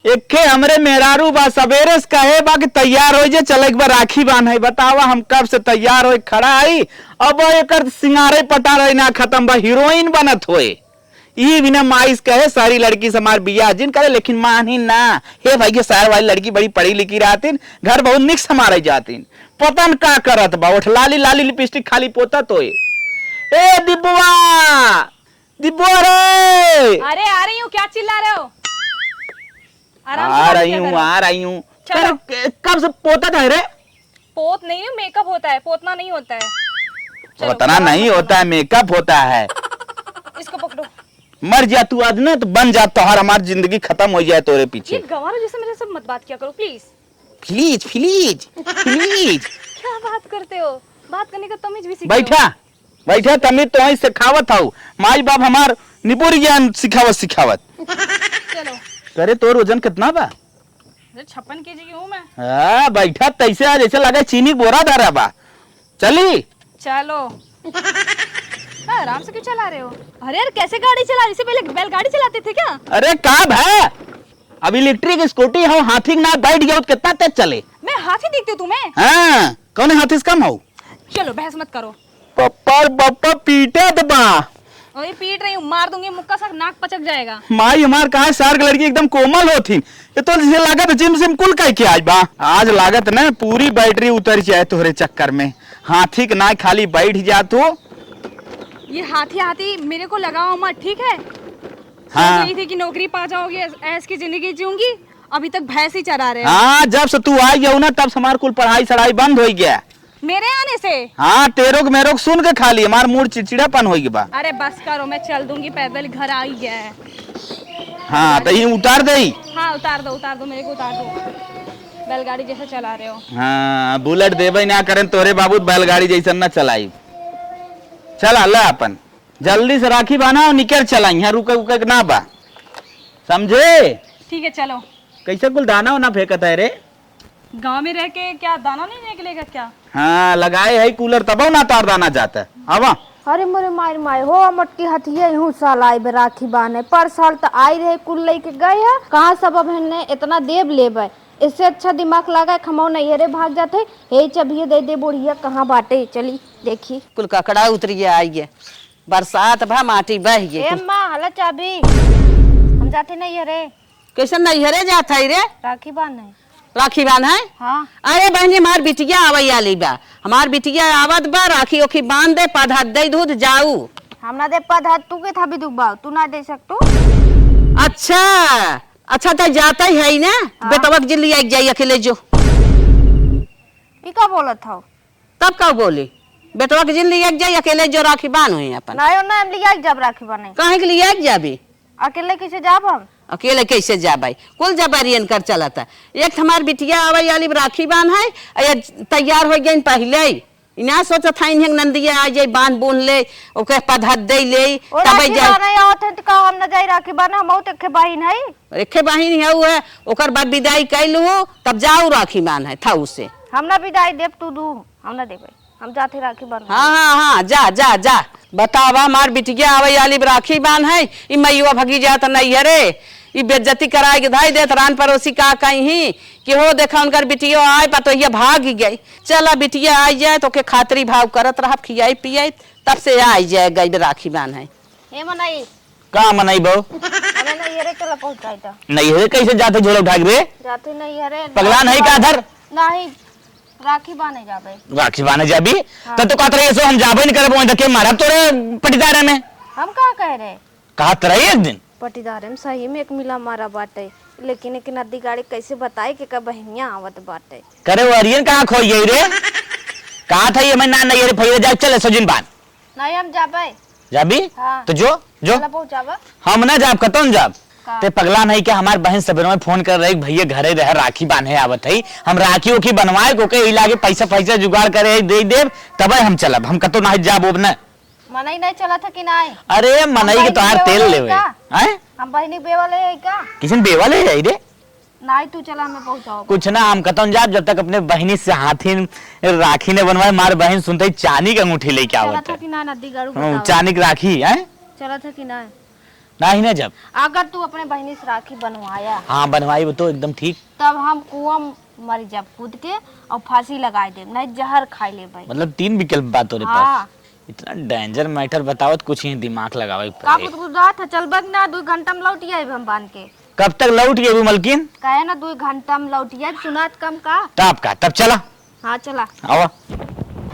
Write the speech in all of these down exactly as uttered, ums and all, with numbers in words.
एक्खे हमरे मेहरारू बा, सबेरे से कहे बा कि तैयार होइ जे, चले के बा राखी बान्हे। बतावा, हम कब से तैयार होइ खड़ा हई, अब एकर सिंगारे पटारे ना खतम बा, हीरोइन बनत होए। ई बिना माई से कहे, सारी लड़की से हमार बियाह जिन करे, लेकिन मानी ना। हे भाई, ये शहर वाली लड़की बड़ी पढ़ी लिखी रहतीन, घर बहुत निक संभारे जातीन। पता न का करत बा, ओठ लाली लाली लिपस्टिक खाली पोतत होए। ए दिब्बुआ, दिब्बुआ रे! अरे, आ रही हूँ, क्या चिल्ला रहे हो? आराम से आ बात रही किया हूँ, करो। आ रही हूँ। चलो। अरे, क-, कब से पोतत है रे? पोत नहीं है, मेकअप होता है, पोतना नहीं होता है। चलो, पोतना नहीं होता है, मेकअप होता है। इसको पकड़ो। मर जा तू आज ना, तो बन जा, तोहार हमार जिंदगी खतम होइ जाए तोरे पीछे। ये गंवारों जैसे मेरे से मत बात किया करो, प्लीज। प्लीज, प्लीज, प्लीज। क्या बात करते हो? बात करने का तमीज भी सीखो। बैठा, बैठा, तमीज तो वहीं सिखावत हऊ। माई बाप हमार निपुर ज्ञान सिखावत, सिखावत। चलो। करे, तोर वजन कितना बा? अरे, छप्पन केजी की हूँ मैं। हाँ, बैठा तैसे आज ऐसे लगा चीनी बोरा धरा बा। चली? चलो। हाँ, आराम से क्यों चला रहे हो? अरे यार, कैसे गाड़ी चला रहे? इससे पहले बैलगाड़ी चलाते थे क्या? अरे का भा? अब इलेक्ट्रिक स्कूटी हो, हाथी के ना बैठ गया तो कितना तेज चले। मैं हाथी दिखती हूँ तुम्हें? हाँ, कौन हाथी से कम हो? चलो, बहस मत करो। पप्पा रे पप्पा, पीटे तो बा। अरे पीट रही हूँ, मार दूंगी मुक्का सा, नाक पचक जाएगा। माई हमार कहा सार के लड़की एकदम कोमल होथिन। ये तो जैसे लागत जिम सिम कुल कह के आज बा। आज लागत न पूरी बैटरी उतर जाए तोहरे चक्कर में। हाथी के ना खाली बैठ जा तू। ये हाथी हाथी मेरे को लगाओ मत, ठीक है? हाँ। सोच रही थी कि नौकरी पा जाओगी, ऐश की जिंदगी जीऊंगी, अभी तक भैंस ही चरा रहे हो। हाँ, जब से तू आई हो ना, तब से हमार कुल पढ़ाई सढ़ाई बंद हो गया। मेरे आने से? हाँ, तेरो के मेरो के सुन के खाली हमार मूड चिड़चिड़ापन होइ गया बा। अरे बस करो, मैं चल दूंगी पैदल, घर आ ही गया है। हाँ, तो ये उतार दे। हाँ, उतार दो, उतार दो, मेरे को उतार दो। बैलगाड़ी जैसे चला रहे हो। हाँ, बुलेट देबे ना करें तोरे बाबू, बैलगाड़ी जैसन ना चलाई। चला, ले अपन। जल्दी से राखी बान्हा और निकर चला, यहाँ रुके उके के ना बा, समझे? ठीक है, चलो। कैसे कुल दाना वाना फेंकत है रे? गाँव में रह के क्या दाना नहीं निकलेगा क्या? हाँ, लगाए है कूलर तबो ना तार दाना जाता। आवा। अरे मोरे माई रे माई हो, मोटकी हथिया इहूँ साल आइबे राखी बान्हे। पर साल त आई रहे, कुल लइके गए है। कहाँ सब अब हेन्ने इतना देब लेबे? इससे अच्छा दिमाग लगाए खमौ नैहरे भाग जाते। हे चबिये दे दे बुढ़िया, कहाँ बाटे? चली देखी। कुल ककड़ा उतरिए आइए। बरसात भा माटी बह गई। ए माँ, हला चाबी। हम जाते नैहरे। कैसे नैहरे जात है रे? राखी बान्हे। राखी बान्हे? हाँ। अरे बहनी, हमार बिटिया आवै वाली बा, हमार बिटिया आवत बा, राखी ओखी बांध दे, पद हाथ दे दूध जाऊ। हम ना दे पद हाथ, तू के था भी दुख बा, तू ना दे सकतू। अच्छा, अच्छा, त जाता ही है ना, हाँ। बेटवा के जिन लिया के जाई अकेले जो। ई का बोलत हौ? तब का बोली? बेटवा के जिन लिया के जाई, अकेले जो राखी बान्ह हुई अपन। ना, ना, हम लिया के जाब राखी बान्हे। काहे के लिया के जाबी? अकेले कैसे जाब हम? अकेले कैसे जाबै? कुल जबरियन कर चलत है। एक हमार बिटिया आवै वाली राखी बान्हे, आ ये तैयार होइ गइन पहिले ही। इना सोचत है इन्हें नंदिया आ जाई, बांध बूंद ले, ओके पद हाथ दे ले, ओ तबै राखी जाई। बान्हे आवत है तो का हम न जाई राखी बान्हे? हम तो एके बहिन है। एके बहिन है, वो है, ओकर बाद विदाई कैलू, तब जाऊ राखी बान्हे था उसे। हम ना विदाई देब, तू दू, हम ना देबे। हम जाते राखी बन। हाँ, हाँ, हाँ, जा, जा, जा। बतावा, हमार बिटिया आवै वाली राखी बान्हे, ई मइवा भगी जात नैहरे, ई बेइज्जती कराए के धाई देत, रान पड़ोसी का कहीं कि हो देखा उनकर बिटियो आए, पतोहिया भाग गई। चला बिटिया आई जाए तो के खातरी भाव करत रहब, खियाई पियाई, तब से आई जाए गई राखी बान्हे। हे मनई। का मनई बहू? हमें नैहरे चला पहुँचाई था। नैहरे कैसे जाते झोला उठा के रे? जाते नैहरे। पगला नहीं का धर? नहीं। राखी बान्हे जाबे। राखी बान्हे जाबी? हाँ। त तो कहत रही, "सो हम जाबे नहीं करब, वहीं धके मारब तोरे पटीदारे में।" हम का कह रहे? कहत रही एक दिन। पटीदारे में सही में एक मिला मारा बाटे, लेकिन एक नदी गाड़ी कैसे बताए कि का बहनिया आवत बाटे। करे वो अरियन कहाँ खोई गई रे? कहत है ये मैं ना नहीं रे भैया, जाए चले सजिन बान। नहीं, हम जाबे। जाबी? हाँ। तो जो, जो। चला, पहुँचावा। हम ना जाब, कतौन जाब? का? ते पगला नहीं क्या? हमार बहन सबेरे में फोन कर रही, "भैया घरे रह, राखी बान्हे आवत है।" हम राखी ओखी बनवाए को के इलागे पैसा, पैसा जुगाड़ करे, दे देब, तबे हम चलब। हम कतौ नहीं जाब ओब न। मनई नहीं चलत है कि नहीं? अरे, मनई के बहिनी तोहार बेवा तेल ले लेवे। का? हैं? हम बहिनी बेवा ले आई का? किसन बेवा ले आई रे? नाई, तू चला, हमें पहुँचाओ। कुछ ना, हम कतौन जाब, जब तक अपने बहिनी से हाथी न, राखी न बनवाए, मार बहिन सुनते ही चांदी के अंगूठी लेके चला आवत था है। कि ना, नदी गाड़ू हाँ, बताओ। चांदी के राखी, हैं? चला था कि ना? नाही ना जब। अगर तू अपने बहिनी से राखी बनवाया, हाँ, बनवाई वो तो एकदम ठीक। तब हम कुआं मर जाब कूद के और फांसी लगाए देब, नहीं जहर खाई लेबै। मतलब तीन विकल्प बा तोरे पास। हाँ। इतना danger matter बतावत, कुछ ही दिमाग लगावे के का पड़े। कुछ कुछ बात है, चलबा कि ना, दो घंटा में लौट आइब हम बांध के। कब तक लौट आइबू मलकिन? कहे ना, दो घंटा में लौट आइब, सुनात कम का? तब का, तब चला। हाँ, चला। आवा।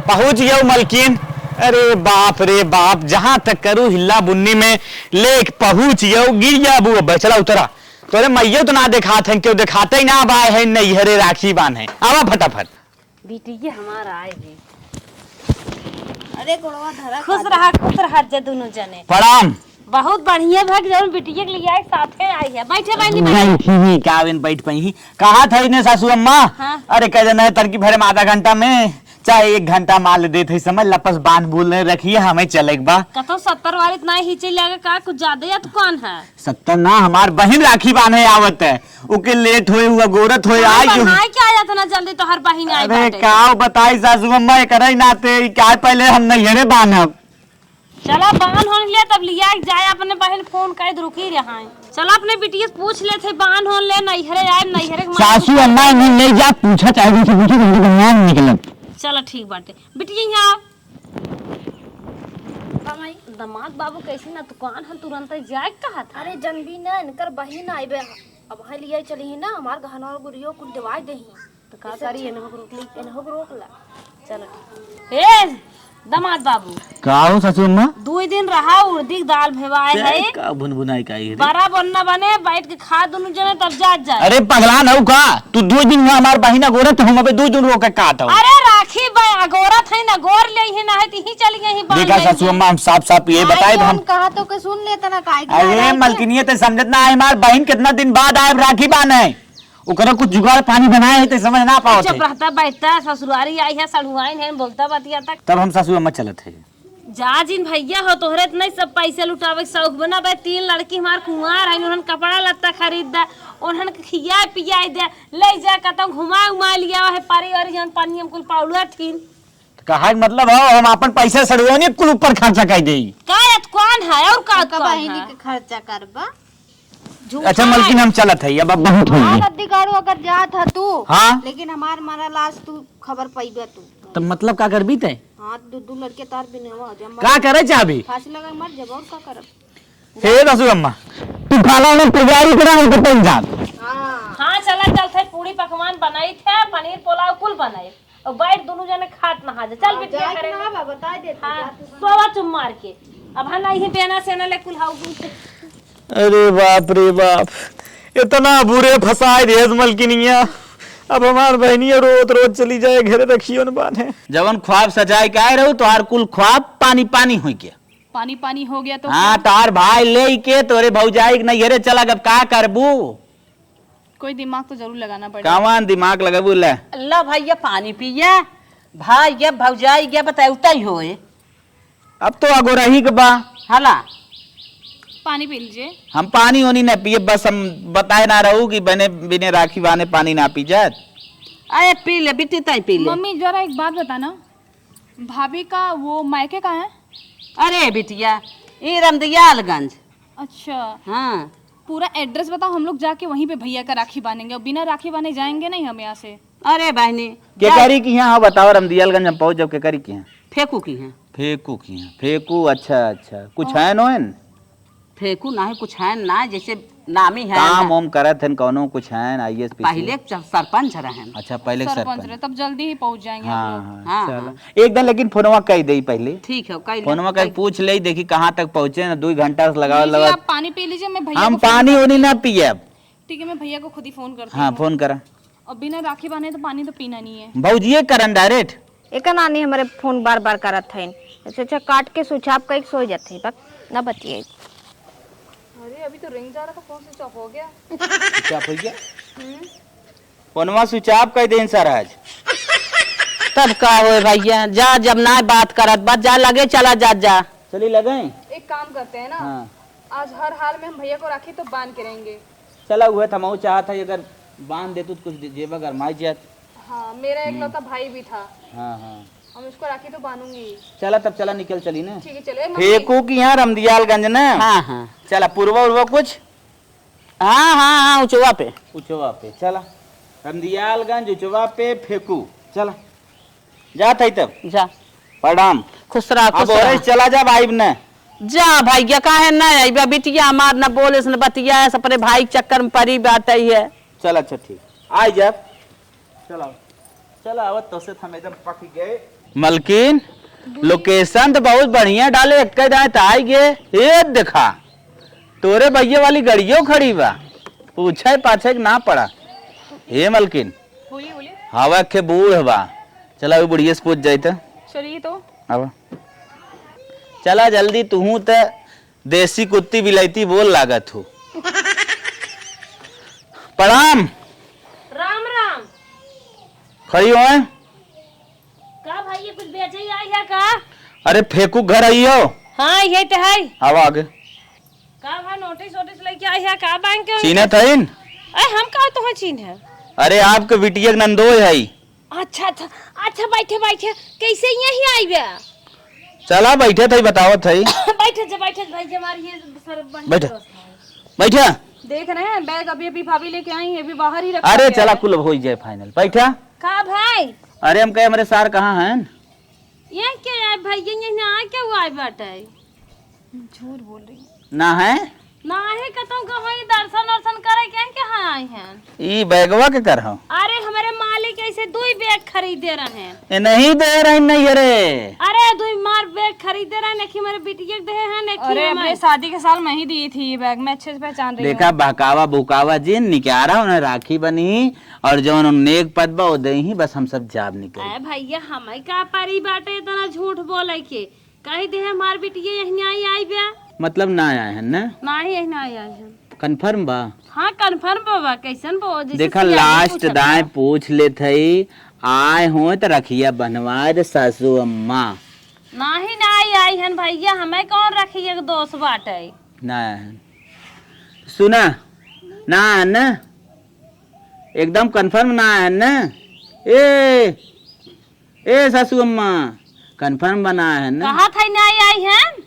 पहुँच गयो मलकिन। अरे बाप रे बाप, जहाँ तक करू हिल्ला बुन्नी में लेक पहुँच गयो, गिर जाबू अब। चला उतरा। तोरे मइयो तो ना देखात है, क्यों देखाते ही ना, अब आए है नैहरे राखी बांधे। आवा फटाफट। बिटिया हमार आए है। अरे गोड़वा धरा खुश का रहा, खुश रहा जे दुनू जने। प्रणाम। बहुत बढ़िया भग जौन बिटिया के लिए आए, साथे आई है। बैठे बहनी, बैठे। बैठी ही, का बिन बैठ पाई ही? कहा था इन्हें सासू अम्मा? हाँ। अरे कह देना है तनकी भरे में आधा घंटा में, चाहे एक घंटा माल देत है समय, लपस बांध बोल रहे रखिए, हमें चले के बा। कतो सत्तर वाली इतना ही चल जाएगा का, कुछ ज्यादा या तो कौन है? सत्तर ना, हमार बहिन राखी बांधे आवत है, ओके लेट होए, हुआ गोरत होए, हाँ, आई तो जो। नाई क्या आया इतना जल्दी, तो हर बहिन आई अरे बाटे। का बताई सासू अम्मा, एकरे नाते ई का पहले हम नैहरे बांधब। चला बांध होन ले, तब लिया के जाए अपने बहिन, फोन कर रुकी रहा है। चला अपने बिटिया से पूछ ले थे, बांध होन ले, नैहरे आए, नैहरे के मारे सासू अम्मा नहीं ले जा, पूछा चाहे जैसे पूछे, तुमको बनियान निकलब। चला ठीक बाटे, बिटिया यहाँ आव। का माई? दमाद बाबू कैसे ना दुकान है, तुरंत जाए कहा था। अरे जनबी ना, इनकर बहिन आइबे, अब है लिया चली ही ना, हमार गहना और गुरियो कुल दिवाई दे ही। तो का करी, इनको रोक ली, इनको रोक ला। चलो ठीक। ए दमाद बाबू, का हो सासू अम्मा? दुई दिन रहा, उड़दी के दाल भेवाए ते है। का भुनभुनाई का है रे? बड़ा बनना बने, बैठ के खा दुनू जने, तब जात जाए। अरे पगला नहू का? तू दुई दिन हुआ हमार बहिना गोरत, हम अबे दुई दिन रोके का तो। अरे राखी बा, गोरत है ना, गोर ले ही ना है, तो ही चली यहीं बांध देखा ले सासू ही। अम्मा, हम साफ साफ ये आई बताए जौन हम। कहा तो के सुन लेता ना, काहे के अरे लड़ाई के? मलकिनिया, ते समझत ना है, हमार बहिन कितना दिन बाद आए राखी बांधे। ओकरा कुछ जुगाड़ पानी बनाए है, ते समझ ना पावत चुप है। रहता, बैठता, ससुरारी आई है, सड़ुआइन है, बोलता बतिया तक। तब हम सासू अम्मा चलत है। जा जिन भैया हो, तोहरे इतना ही सब पैसे लुटावे के शौक बना बे। तीन लड़की हमार कुंवार है, उन्हन कपड़ा लत्ता खरीद दे, उन्हन के खिया पियाई दे, ले जा कतौ घुमा उमा लिया है, पारी वारी जौन पानी हम कुल पाउलुआ ठीन। तो कहा के मतलब हो, हम अपन पैसा सड़ुआइन कुल ऊपर खर्चा कर देई। का याद कौन है और का उनका कौन बहिनी है? के खर्चा करबा। झूठा अच्छा है। मलकिन, हम चलत है, अब, अब बहुत हो हाँ, गई। रद्दी गाड़ू अगर जात ह तू, हाँ। लेकिन हमार मरल आज तू खबर पइबे तू। तब मतलब का करबी तै? हाँ, दू दू लड़के तार बिनेवा हो जाए। का करे चाहबी? फांसी लगा के मर जब, और का करब? हे सासू अम्मा, तू खाना वाना तैयारी करा, हमको तंग जान। हाँ। हाँ, चला चलत है, पूरी पकवान बनाई थे, पनीर पुलाव कुल बनाई। और बैठ दोनों जने खात नहा जा। चल हाँ, बिटिया जाए के घरे। ना बा, बताई देती, हाँ, जा तू। सोवा चुप मार के। अब हम नहीं बेना सेना ले कुल हाउ। अरे बाप रे बाप, इतना बुरे फंसाए दिए मलकिनिया। अब हमार बहनिया रोत रोत चली जाए घरे, रखियो न बांधे। जवन ख्वाब सजाए के आए रहू, तोहार कुल ख्वाब पानी पानी हो गया। पानी पानी हो गया तो हाँ, का? तोहार भाई ले के तोरे भौजाई के नैहरे चला, अब का करबू? कोई दिमाग तो जरूर लगाना पड़ेगा। कौन दिमाग लगबू ले? ला भैया पानी पिया, भाई या भौजाई या बताए उताई होए। अब तो अगोरही के बा। हला। पानी पी लीजिए। हम पानी ओनी ना पिए, बस हम बताए ना रहू कि बने बिने राखी बाने पानी ना पी जात। अरे पी ले बिट्टी, ताई पी ले। मम्मी जरा एक बात बताना, भाभी का वो मायके कहाँ है? अरे बिटिया, ई रमदियालगंज। अच्छा। हाँ। पूरा address बताओ, हम लोग जाके वहीं पे भैया का राखी बांधेंगे, और बिना राखी बांधे जाएंगे नहीं हम यहाँ से। अरे बहनी, जा। केकरी की यहाँ, हाँ, बताओ, रमदियालगंज हम पहुँच जाओ, केकरी की यहाँ? फेंकू की यहाँ। फेंकू की यहाँ, फेंकू, अच्छा, अच्छा। कुछ हाँ। है नोएन? फेंकू ना है, कुछ है ना, जैसे नामी है काम ना। वाम करत हन, कौनो कुछ है ना, आई ए एस, पी सी? पहले च-, सरपंच रहन। अच्छा, पहले सरपंच सरपंच। रहे, तब जल्दी ही पहुँच जाएंगे हम हाँ, लोग। हाँ, हाँ, चलो। हाँ। एक दिन लेकिन फोनवा कई देई पहले। ठीक है, कई ले, फोनवा कई कई पूछ ले, देखी कहाँ तक पहुँचे ना, दो घंटा से लगाओ, लीजिए, लगाओ। आप पानी पी लीजिए, मैं भैया हम को फोन पानी करती ओनी ना हूँ। पियब। ठीक है, मैं भैया को खुद ही फोन करती हाँ, हूँ। फोन करा। और बिना राखी बांधे तो पानी तो पीना नहीं है। भौजिए करन direct। एका नानी हमरे फोन बार बार करत हइन। अच्छा, अच्छा, काट के switch off कइके सो जात है, बक, ना बतियाई। अरे, अभी तो ring जा रहा था, फोन switch off हो गया। Switch off हो गया? हम्म। फोनवा switch off कर देन सर आज। तब का होए भैया, जा, जब ना बात करत बा, जा लगे चला जा, जा। चली लगे? एक काम करते हैं ना, हाँ। आज हर हाल में हम भैया को राखी तो बांध के रहेंगे। चला, उहे त हमहू चाहत है, अगर बांध देतू तो कुछ जेब गरमाई जात। हाँ, मेरा हम्म। एकलौता भाई भी था। हाँ, हाँ। हम इसको राखी तो बांधूंगी। चला तब, चला निकल चली ना। ठीक है, चले मम्मी। फेंकू कि यहाँ रमदियालगंज ना? हाँ, हाँ। चला, पुरवा उरवा कुछ? हाँ, हाँ, हाँ, उचवा पे। उचवा पे, चला। रमदियालगंज उचवा पे फेंकू। चला। जात है तब। जा। प्रणाम। खुश रहा, खुश अब रहा। और चला जा, आइब न। जा भैया, काहे ना आइबा? बिटिया हमार न बोले, न बतिया, अपने भाई के चक्कर में परी बात आई है। चल, अच्छा, ठीक। आई जा। चला, चला, आवत तो से हम एकदम पक गए। मलकिन, location तो बहुत बढ़िया डाले, एक दाएं तो आई गए। ए देखा, तोरे भैया वाली गड़ियो खड़ी बा, पूछे पाछे के ना पड़ा। हे मलकिन, बोलिए, बोलिए। हवा के बूढ़ बा, चला वो बुढ़िया से पूछ जाए तो। चलिए तो। अब चला जल्दी, तू त देसी कुत्ती बिलाइती बोल लागत हो। प्रणाम। राम राम। खड़ी हो। का भाई, ये कुछ बेचे ही आई है का? अरे फेंकू घर आई हो। हाँ, ये तो है। आवा आगे। का भाई, नोटिस वोटिस लेके आई है का बैंक के? चीन्हत हइन? अरे हम का तो है चीन्हे? अरे आपके बिटिया के नंदोय है। अच्छा, अच्छा, अच्छा, बैठे, बैठे। कैसे यहीं आई बे? चला, बैठे थे, बतावत है। बैठे जे, बैठे जे, भाई जी, हमारी ये सर बहन बैठे। दोस्त है। बैठे। देख रहे हैं, बैग अभी, अभी भाभी लेके आई है, अभी बाहर ही रखा अरे, गया चला, है। कुल हो ही जाए final। बैठा। का भाई? अरे, हम कहे, हमारे सार कहाँ हैं? ये क्या है भाई, ये, ये ना क्या हुआ है बाटे? झूठ बोल रही है। ना है? ना है, कतौ का होई दर्शन वर्शन करे के, के हाँ आई हैं। ई बैगवा के कर हो? अरे, हमारे मालिक ऐसे दुई बैग खरीदे रहे। ए, नहीं दे रहे, नहीं, अरे। अरे, दुई मार बैग खरीदे रहे, एक ही हमारे बिटिया के दे हैं, एक ही अरे, हमारे अपने शादी के साल में ही दी थी ये बैग, मैं अच्छे से पहचान रही हूँ। देखा, बहकावा, बुकावा जिन, निकारा, उन्हें राखी बनी, और जौन नेक पद बा, वो दे ही, बस हम सब जाब निकल। अरे भैया, हमें का परी बाटे इतना झूठ बोले के? कही दे हमार बिटिया यही आई, आई बे। मतलब ना आए हैं ना? ना ही यही ना आई, आई हैं। Confirm बा? हाँ, confirm बा, बा। कैसन बा? जैसे देखा, सियानी last पूछत दाएं बा। पूछ लेत हई, आए होए त रखिया बंधवाए दे सासू अम्मा। नाही, नाही आई हन भैया, हमें कौन रखिया के दोष बाटे? ना आए हन। सुना, ना आए हन ना? एकदम confirm ना आए हन ना? ए, ए सासू अम्मा, confirm बा ना आए हन ना? कहा था ना आई हन?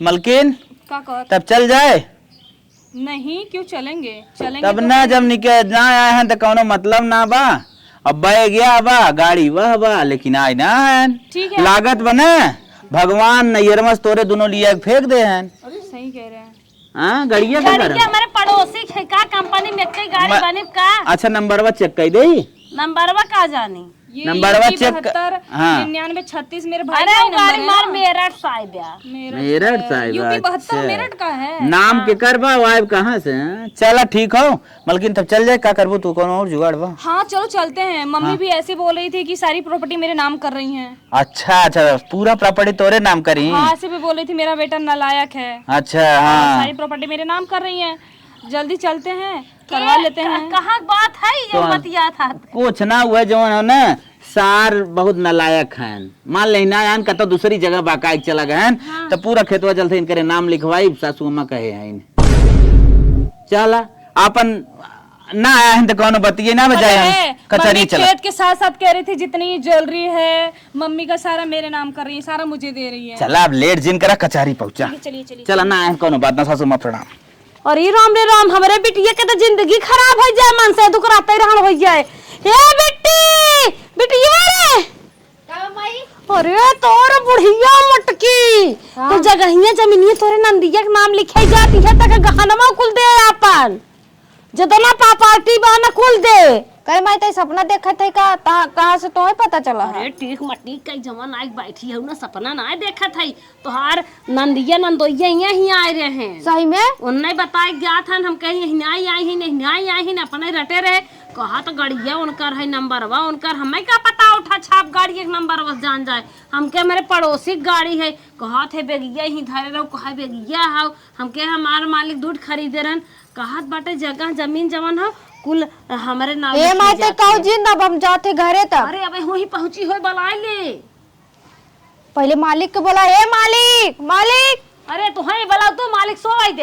मलकिन, का कहत? तब चल जाए? नहीं, क्यों चलेंगे? चलेंगे तब तो ना, फिर जब निके ना आए हैं तो कौनो मतलब ना बा। अब बह गया बा, गाड़ी वह बा, लेकिन आए ना हैं। ठीक है। लागत बा ना, भगवान नैहर में से तोरे दोनों लिया के फेंक दे हैं। सही कह रहे हैं। हाँ, गड़िया के गाड़ी घर के है। हमारे पड़ोसी के का company में कई गाड़ी म-, बनी का? अच्छा, नंबरवा check कर दे। नंबरवा का जानी? ये नंबरवा यूपी check कर। बहत्तर, हाँ। निन्यानवे छत्तीस मेरे भाई अरे, का वो ही गाड़ी नंबर है मार ना। मेरठ से आए बा। मेरठ मेरठ से। से आए बा, यूपी बहत्तर अच्छा। मेरठ का है। नाम हाँ। के कर बा, वाइब कहाँ से हैं? चला, ठीक हो, मलकिन, तब चल जाए, का करबू तू, कौनो और जुगाड़ बा? हाँ, चलो चलते हैं। मम्मी हाँ। भी ऐसे बोल रही थी कि सारी property मेरे नाम कर रही हैं। अच्छा, अच्छा, पूरा property तोरे नाम करी? हाँ, ऐसे भी बोल रही थी, मेरा बेटा नालायक है। अच्छा, हाँ, हाँ। सारी property मेरे नाम कर रही हैं। जल्दी चलते हैं, करवा के लेते क-, हैं। कहाँ बात है ये तो बतिया था? कुछ ना हुआ, जौन है ना, सार बहुत नालायक हैं। मान ले ना आन कतो दूसरी जगह बकाए के चला गए हैं, हाँ। तो पूरा खेतवा जल्दी इनकरे नाम लिखवाई, सासू अम्मा कहे हैं। चला, आपन ना आए हैं तो कौनो बतिये ना बजाए, अरे, हम कचहरी मम्मी चला। खेत के साथ साथ कह रही थी जितनी ज्वेलरी है मम्मी का सारा मेरे नाम कर रही है, सारा मुझे दे रही है। चला अब लेट जिन करा, कचहरी पहुंचा। ठीक है, चलिए, चलिए। चला ना आए हैं, कौनो बात ना, सासू माँ प्रणाम। अरे राम रे राम, हमरे बिटिया के तो जिंदगी खराब हो जाए, मन से दुख रहते रहन हो जाए। ए बिट्टी, बिटिया रे। का माई? अरे तोर बुढ़िया मटकी, हाँ। तू जगहिया जमीनिया तोरे नंदिया के नाम लिखे जाती है, तक गहनवा कुल दे आपन, जितना property बा ना कुल दे। कहे माई, तई सपना देखत है का? ता-, कहाँ से तोहे पता चला है? अरे टीक मटीक कई जवन आइक बैठी है ना, सपना ना देखत है। तोहार नंदिया नंदोइया यहीं आए रहे हैं। सही में? उन्हें बताए गया था, हम कहीं यहीं आई, आई ही नहीं, आई, आई ही नहीं, अपने रटे रहे। कहा तो गड़िया उनकर है, नंबरवा उनकर, हमें का पता उठा छाप गाड़ी एक नंबरवा जान जाए। हमके हमारे पड़ोसी के गाड़ी है, कहा थे बेगिया ही धरे रहो, कहा बेगिया हाउ, हमके हमार मालिक दूध खरीदे रहन, कहत बाटे जगह जमीन जवन ह कुल हमरे नाम ए लिखे माई, ते जात कहू है। जिन, अब हम जाते घरे तक। अरे अबे वहीं पहुंची होई, बलाई ले। पहले मालिक के बोला, ए मालिक, मालिक। अरे तू है बोला, तू मालिक सो आई दे।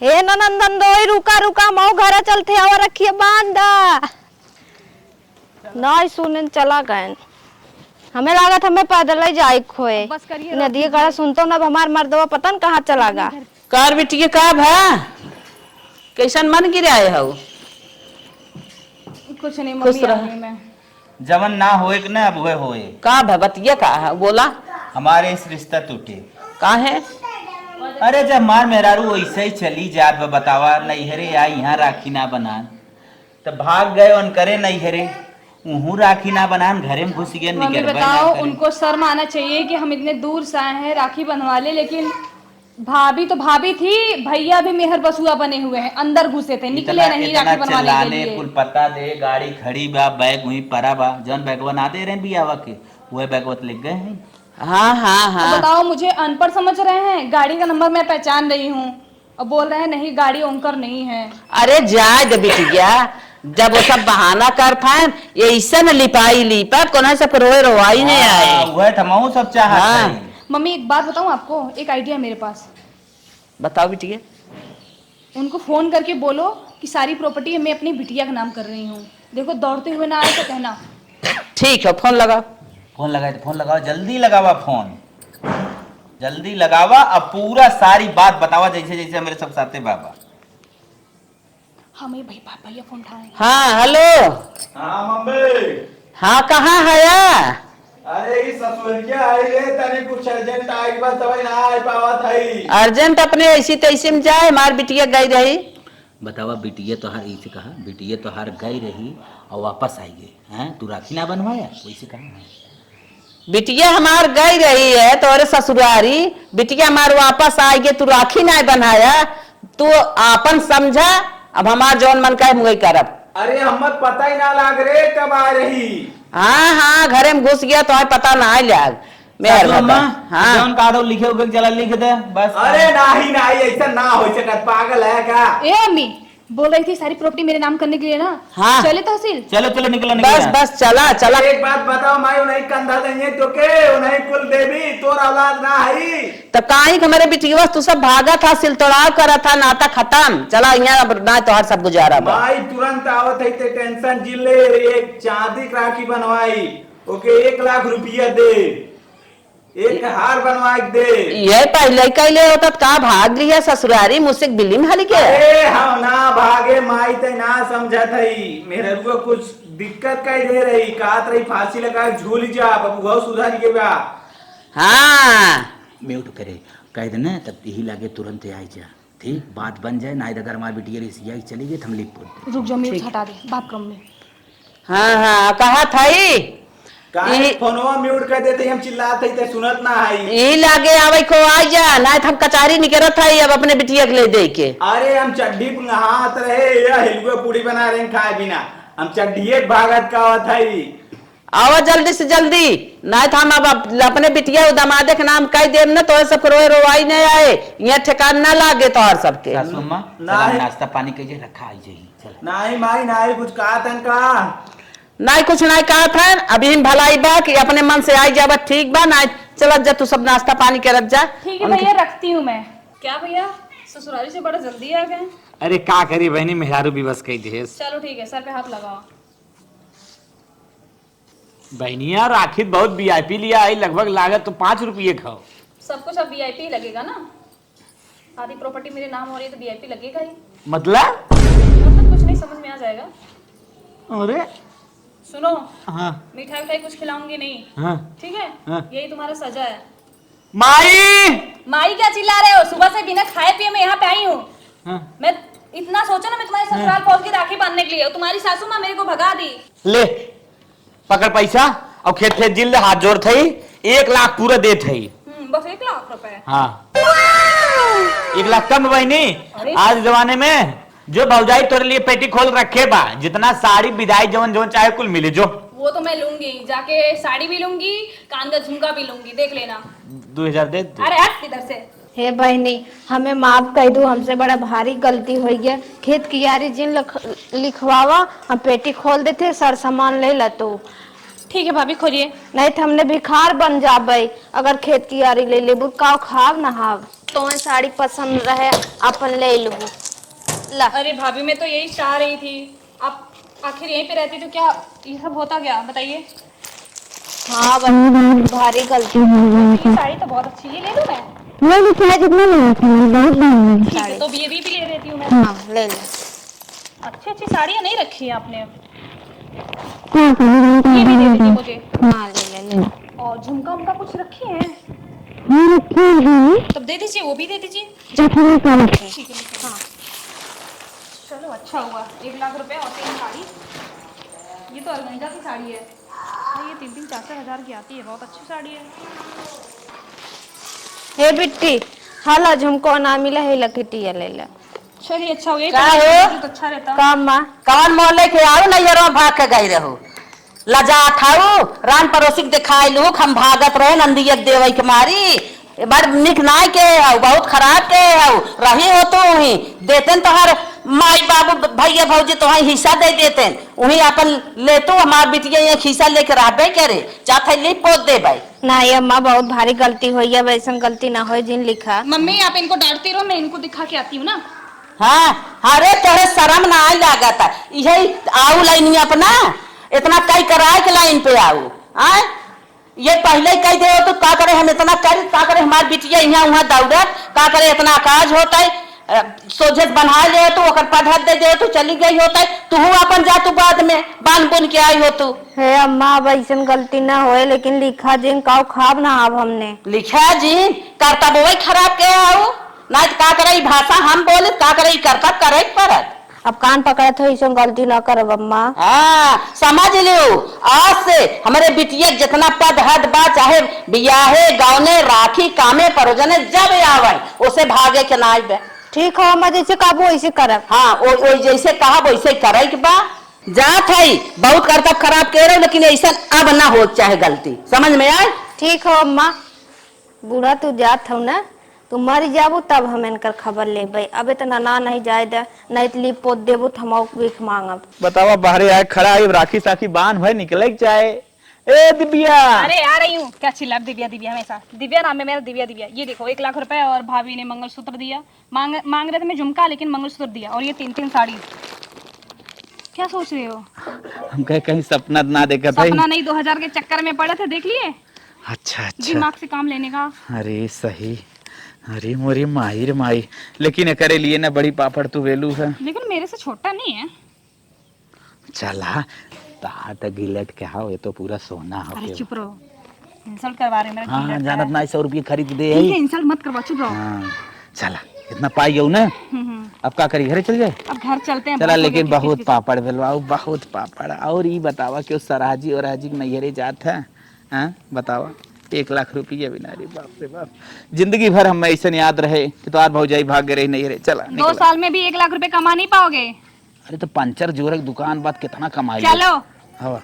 हे ननंदन दोई, रुका रुका, मऊ घरे चलते, आवा रखिए बांध दा। नहीं सुनेन, चला गएन। हमें लागत हमें पैदल ही जाए के होए। बस करिए, नदिया रोक कड़ा दीजिए। सुनतो ना, अब हमार मर्दवा पता न कहाँ चला गा। का रे बिटिया, का भा? कैसन मन गिराए हऊ? कुछ नहीं खुश मम्मी, रह। आ गई मैं। जवन ना होए के ना, अब वह होए। का भा, बतिया का है? बोला। हमारे इस रिश्ता टूटे। काहे? अरे, जब हमार मेहरारू वैसे ही चली जात बा, बतावा, नैहरे आई, यहाँ राखी ना बनान, त भाग गए उनकरे नैहरे, उहू राखी ना बनान, घरे में घुस गए, मम्मी निकरबे ना बताओ, करे। उनको शर्म आना चाहिए कि हम इतने दूर से आए हैं, राखी बंधवा ले, लेकिन भाभी तो भाभी थी, भैया भी मेहर बसुआ बने हुए हैं, अंदर घुसे थे, निकले इतना, नहीं इतना राखी बनवाने के चिल्लाने लिए। कुल पता दे, गाड़ी खड़ी बा, बैग वहीं परा बा, जौन बैगवा ना दे रहे बियावा के, वह बैगवा तो लेके गए हैं। हाँ, हाँ, अब हाँ। बताओ, मुझे अनपढ़ समझ रहे हैं? गाड़ी का नंबर मैं पहचान रही हूँ। अब बोल रहे हैं, "नहीं, गाड़ी ओनकर नहीं है।" अरे जाए दे बिटिया, जब वो सब बहाना कर पाए, ये ऐसे न लिपाई लीपा, कोनो सब रोए रोवाई नहीं हाँ, आए। वह तो हमहू सब चाहत हाँ। है। मम्मी, एक बात बताऊँ आपको, एक आइडिया मेरे पास। बताओ बिटिया। उनको फोन करके बोलो कि सारी प्रॉपर्टी मैं अपनी बिटिया के नाम कर रही हूँ। देखो, दौड़ते हुए ना आए तो कहना। ठीक है, फोन लगाओ। फोन लगाए तो फोन लगाओ, जल्दी लगावा फोन, जल्दी लगावा। अब पूरा सारी बात बतावा, जैसे जैसे मेरे सब साथे बाबा। हाँ, मैं भाई, भा-, भैया फोन उठाए। हाँ, हेलो। हाँ, मम्मी। हाँ, कहाँ है या? अरे, ई ससुरिया आई रे, तनी कुछ अर्जेंट आई बा, तबे ना आई पावत हई। अर्जेंट अपने ऐसी तैसी में जाए, हमार बिटिया गई रही। बतावा, बिटिया तोहार, इसे कहा, बिटिया तोहार गई रही और वापस आई गई, हैं? तू राखी ना बनवाया, वैसे कहा है। बिटिया हमार गई रही है तोरे ससुरारी, बिटिया हमार वापस आई गई, तू राखी ना बनाया, तू आपन समझा, अब हमार जौन मन कहे, हम वही करब। अरे, हमें पता ही ना लाग रे, कब आ रही। हाँ, हाँ, घरे में घुस गया, तोहर पता ना लाग। मेहर सासू बता। अम्मा, हाँ। जौन कहा था, लिखे उखे के चला, लिख दे, बस। अरे, नाही, नाही, ऐसा ना हो सकत, पागल है का? ए अम्मी, बोल रही थी सारी प्रॉपर्टी मेरे नाम करने के लिए ना? हाँ। चले तहसील? चलो, चलो, निकलो, निकलो बस, यहाँ। बस, चला, चला। एक बात बताओ माई, उन्हीं कंधा देंगे तो के, उन्हीं कुल देवी, तोर औलाद ना हई। त काहे के हमरे बिटिया तू सब भागत हा, सिल तोड़ाव करत हा, नाता खतम। चला यहाँ, अब ना तोहार सब गुजारा बा। माई तुरंत आवत है, ते टेंशन जिन ले, एक चांदी के राखी बनवाई, ओके एक लाख रुपया दे, एक हार बनवा के दे। ये पहले कैले होता त का भाग लिया ससुरारी, मुझसे बिलिम हल के। अरे हम ना भागे माई, ते ना समझत हई, मेहरुआ कुछ दिक्कत कह दे रही, कहत रही फांसी लगा के झूल जा, बबुआ सुधर के बा। हाँ। म्यूट करे, कह देना तब यही लागे तुरंत आई जा, ठीक? बात बन जाए, नाहीं अगर हमार बिटिया रिसिया के चली गई, त हम लिप पोत दे। रुक जा, म्यूट ठीक। हटा दे, बात कम में। हाँ, हाँ, कहा था ई? काहे ई फोनवा म्यूट कर देते, हम चिल्लात हई, ते सुनत ना हई। ई लागे आवे को आ जा, नाहीं त हम कचहरी निकरत हई, अब अपने बिटिया के ले दे के। अरे, हम चड्ढी पे नहात रहे, या हिलुआ पूड़ी बना रहे खाए बिना, हम चड्ढिए के भागत का आवत हई। आवा जल्दी से जल्दी, नाहीं त हम अब अप-, अपने बिटिया और दमादे के नाम कह देब न, तोहरे सब रोए रोवाई नहीं आए, यहाँ ठिकान ना लागे तोहर सबके। सासू अम्मा, नहीं। चला नाश्ता पानी कइजे रखा आई जाई, चला। नहीं माई, नहीं कुछ कहा तन का? नहीं कुछ नहीं कहा था, अभी हम भलाई बा कि अपने मन से आई जाबा, ठीक बा, नहीं चलत जा तू सब नाश्ता पानी करत जा। ठीक है उनके भैया, रखती हूँ मैं। क्या भैया, ससुरारी से बड़ा जल्दी आ गए? अरे का करी बहनी, मेहरारू भी बस कही देस। चलो ठीक है, सर पे हाथ लगाओ। बहनिया, राखी त बहुत वीआईपी लिया आई, लगभग लागत तो पाँच रुपये खाओ। सब कुछ अब वीआईपी लगेगा ना? आधी प्रॉपर्टी मेरे नाम हो रही है तो वीआईपी लगेगा ही। मतलब? मतलब कुछ नहीं, समझ में आ जाएगा। अरे? सुनो। हाँ। मिठाई उठाई कुछ खिलाऊंगी नहीं। हाँ। ठीक है? हाँ। यही तुम्हारा सजा है। माई! माई क्या चिल्ला रहे हो? सुबह से बिना खाए पिए मैं यहाँ पे आई हूँ। हाँ। मैं इतना सोचो ना, मैं तुम्हारे हाँ। ससुराल पहुंच गई राखी बांधने के लिए, और तुम्हारी सासू माँ मेरे को भगा दी। ले, पकड़ पैसा और खेत खेत जिल दे, हाथ जोड़ थई, एक लाख पूरा दे थई। हम्म, बस एक लाख रुपए? हाँ। एक लाख कम बहिनी, अरे। आज जमाने में जो भौजाई तोरे लिए पेटी खोल रखे बा, जितना साड़ी बिदाई जवन जवन चाहे कुल मिले जो। वो तो मैं लूंगी, जाके साड़ी भी लूंगी, कान का झुमका भी लूंगी, देख लेना। दो हजार दे दो। अरे हट इधर से। हे बहिनी, हमें माफ कइ दू, हमसे बड़ा भारी गलती होइ गया। खेत कियारी जिन लख-, लिखवावा, हम पेटी खोल देते, सर सामान ले ला तू। ठीक है भाभी, खोलिए। नहीं तो हमने भिखार बन जाबे, अगर खेत कियारी ले लेबू, काव खाब नहाब। तोहे साड़ी पसंद रहे, अपन ले लेबू। ला। अरे भाभी, मैं तो यही चाह रही थी, आप आखिर यहीं पे रहती तो क्या ये सब होता क्या, बताइए? हाँ, बस बहुत भारी गलती हो गई ये है। साड़ी तो बहुत अच्छी है, ले लूँ मैं? ले लो, चाहे जितना लेना था, बहुत बढ़िया है। ठीक है, साड़ी। तो ये भी, भी ले लेती हूँ मैं। हाँ, ले लो। अच्छी अच्छी साड़ियाँ नहीं रखी है आपने। हाँ, साड़ी बहुत ये भी दे बढ़िया दीजिए है। मुझे। हाँ, ले ले, ले लो। और झुमका उमका कुछ रखी है? हाँ, रखी है। तब दे दीजिए, वो भी दे दीजिए। चलो, ठीक है, हाँ। चलो, अच्छा हुआ, एक लाख रुपए और तीन साड़ी। ये तो ऑर्गेन्जा की साड़ी है। हाँ, ये तीन तीन चार चार हजार की आती है, बहुत अच्छी साड़ी है। हे बिट्टी, हाला झुमको ना मिला है, लठिटिया ले ले। चलिए, अच्छा हुआ, ये का तो हो? तो अच्छा रहता। का माँ? कवन मोह लेके आओ, नैहरवा भाग के गई रहू। लजात हऊ, रान पड़ोसी के देखाई लूक, हम भागत रहे नंदिया के देवई के मारी। ए, बड़ निक नाई के हऊ, बहुत खराब के हऊ, रही हो तू उहीं। देतेन तोहर माई बाबू, भैया भौजी तोहई हिस्सा दे देतेन, उहीं अपन ले तू, हमार बिटिया एक हिस्सा लेके रहबे करे, जात है लीप पोत देबे। नाई अम्मा, बहुत भारी गलती होई, अब ऐसन गलती ना होई जिन लिखा। मम्मी, आप इनको डांटती रहो, मैं इनको दिखा के आती हूँ ना। हाँ, अरे तोहरे शरम ना आई लागत है, इहे आऊ लाइन अपना, इतना कई कराए के लाइन पे आऊ, आए? ये पहले ही कह दे हो तो का करे, हम इतना करी, का करे हमार बिटिया यहाँ वहाँ दौड़त, का करे इतना काज होता है, अ, सोझे से बन्हा ले हो तो ओकर पदहत दे दे हो तो चली गई होता है, तू अपन जा तू बाद में बांध बुन के आई हो तू। हे अम्मा, अब ऐसन गलती ना होए, लेकिन लिखा जिन काऊ खाब ना अब हमने। लिखा जिन, करतब वही खराब के आओ, ना तो का करे ई भाषा हम बोले, का करे ई करतब करे के परत। अब कान पकड़त हो, ऐसन गलती ना करब अम्मा। हाँ, समझ लियो, आज से हमरे बिटिया के जितना पद हद बा, चाहे बियाहे, गौने, राखी, कामे, परोजने, जब आवे, ओसे भागे के नाई बे। ठीक हो अम्मा, जैसे कहबो वैसे करब। हाँ, ओ, ओ जैसे कहब वैसे करे के बा। जात है, बहुत करतब खराब के रहो, लेकिन ऐसन अब ना हो चाहे गलती, समझ में आए? ठीक हो अम्मा। बूढ़ा तू जात हऊ ना, तू मर जाबू तब हम इनकर खबर लेबे। अब इतना ना नहीं जाए दे, नहीं तो लीप पोत देबू तो हम और भीख मांगब। बतावा, बाहरे आए खड़ा है, राखी साखी बांध भाई निकले के चाहे। ए दिव्या! अरे आ रही हूँ, क्या चिल्ला दिव्या दिव्या हमेशा? दिव्या नाम है मेरा, दिव्या दिव्या। ये देखो, एक लाख रुपए और भाभी ने मंगलसूत्र दिया। मांग मांग रहे थे मैं झुमका, लेकिन मंगलसूत्र दिया और ये तीन तीन साड़ी। क्या सोच रहे हो? हम कहे कहीं सपना ना देखा था। सपना नहीं, दो हजार के चक्कर में पड़े थे, देख लिए। अच्छा, अच्छा। दिमाग से काम लेने का। अरे सही। अरे मोरी माई रे माई, लेकिन एकरे लिए ना बड़ी पापड़ तू वेलू है। लेकिन मेरे से छोटा नहीं है। चला, तात गिलट के हाव, ये तो पूरा सोना हो अरे के। चुप रहो, इंसल्ट करवा रहे हो मेरा हाँ, गिलट जानत का। ना, सौ रुपये खरीद दे ठीक है। है, इंसल्ट मत करवा, चुप रहो। हाँ, चला, इतना पाई हो ना। हम्म, हम्म। अब का करी, घरे चल जाए? अब घर चलते हैं, चला, बहुत हो गया लेकिन किस बहुत किस पापड़ बेलवाओ, बहुत पापड़। और ई बतावा, क्यों सराजी और राजी के नैहरे जात है? हाँ, बतावा, एक लाख रुपया भी ना, रे बाप रे बाप। जिंदगी भर हमें ऐसन याद रहे कि तोहार भौजाई भाग गए रही नैहरे। चला, दो निकला। साल में भी एक लाख रुपए कमा नहीं पाओगे। अरे, तो पंचर जोरे के दुकान बात कितना कमाई चलो। लेत? हवा।